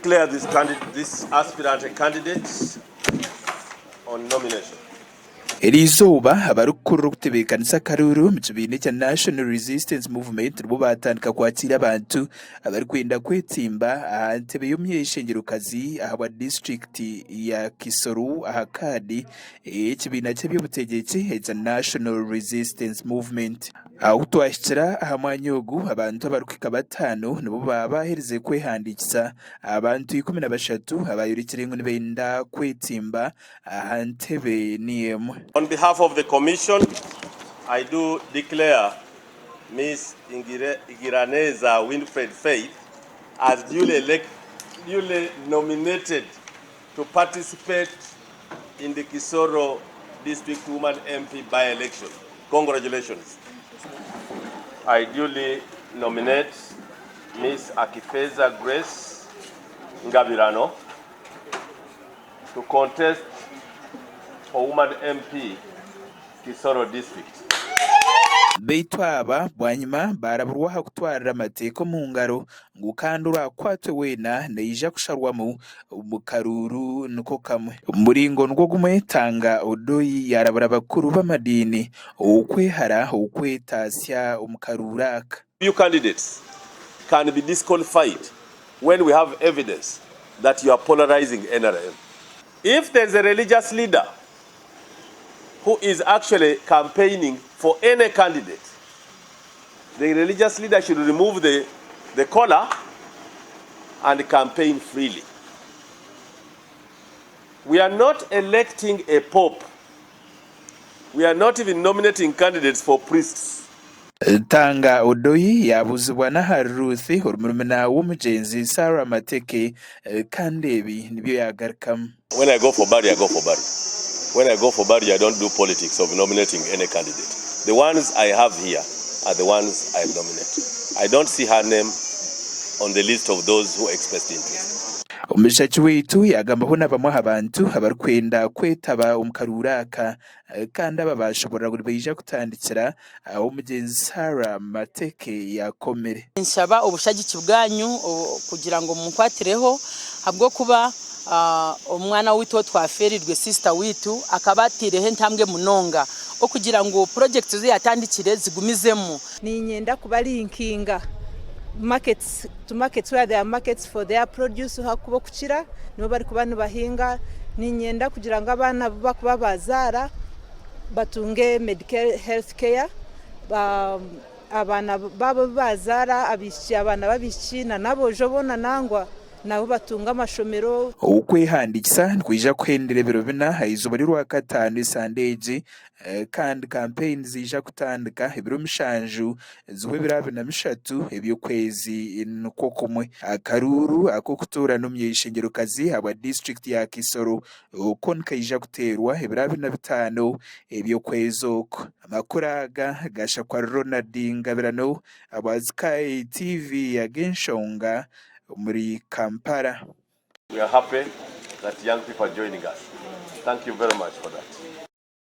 declare this candidate, this aspirant a candidate on nomination. Eriizooba, abarikukurira okutebeekanisa akaruuru omu kibiina ekya National Resistance Movement nibo baatandika kwakiira abantu abarikwenda kwetsimba aha ntebe y'omuny'eishengyerokazi ahabwa disiturikiti ya Kisoro aha kaadi ey'ekibiina ky'eby'obutegyeki ekya National Resistance Movement. Ahu twahikira aha mwanya ogu, abantu abarikuhika bataano nibo baaba baaherize kwehandiikisa. Abantu 13 abaayorekire ngu nibenda kwetsimba aha ntebe niyo emwe. On behalf of the Commission, I do declare Miss Igiraneza Winfred Faith as duly elect, duly nominated to participate in the Kisoro District Woman MP by-election. Congratulations. I duly nominate Miss Akifeza Grace Ngabirano to contest for Woman MP Kisoro District. Beitu aba bwanyima baaraburwa aha kutwarira amateeka omu ngaro ngu kandi oraakwatwe weena naija kusharwamu omu karuuru niko kamwe. Omu muringo nigwo gumwe, Tanga Odoi yaarabura abakuru b'amadiini okwehara okwetaasya omu karuuru aka. Few candidates can be disqualified when we have evidence that you are polarizing NRM. If there is a religious leader who is actually campaigning for any candidate, the religious leader should remove the, the collar and campaign freely. We are not electing a pope. We are not even nominating candidates for priests. Tanga Odoi yaabuuzibwa n'ahari Ruth orumurumuna w'omugyenzi Sarah Mateke kandi ebi nibyo yaagarukamu. When I go for burial, I go for burial. When I go for burial, I don't do politics of nominating any candidate. The ones I have here are the ones I nominate. I don't see her name on the list of those who expressed interest. Omushaki waitu yaagambaho na bamwe aha bantu abarikwenda kwetaba omu karuuru aka kandi aba baashoborora ngu nibaija kutandikira ahu omugyenzi Sarah Mateke yaakomire. Ninshaba obushagiki bwanyu kugira ngu munkwatireho ahabw'okuba omwana waitu ou twafeereirwe sister waitu akaba ataireho entambwe munonga okugira ngu projects ezi yatandikire zigumizemu. Niinyenda kuba linkinga markets to markets where there are markets for their produce ahakuba okukira nibo barikuba nibahinga. Niinyenda kugira ngu abaana abu barikuba baazaara batunge medical health care, abaana baabo abu baazaara abaishiki abaana b'abaishiki n'aboojo boona nangwa. Nabo batunga amashomero. Okwehandiikisa nikwija kuhendera ebiro bina aha izooba ry'Orwakataano esande egi kandi kampeyini ziija kutandika ebiro mushanju zihwe ebiro 23 eby'okwezi nikwo kumwe. Akaruuru ak'okutoorana omuny'eishengyerokazi ahabwa disiturikiti ya Kisoro ko nikaija kuteerwa ebiro 25 eby'okwezi oku. Amakuru aga gashakwa Ronald Ngabirano ahabwa Sky TV ag'enshonga. Omuri Kampala. We are happy that young people are joining us. Thank you very much for that.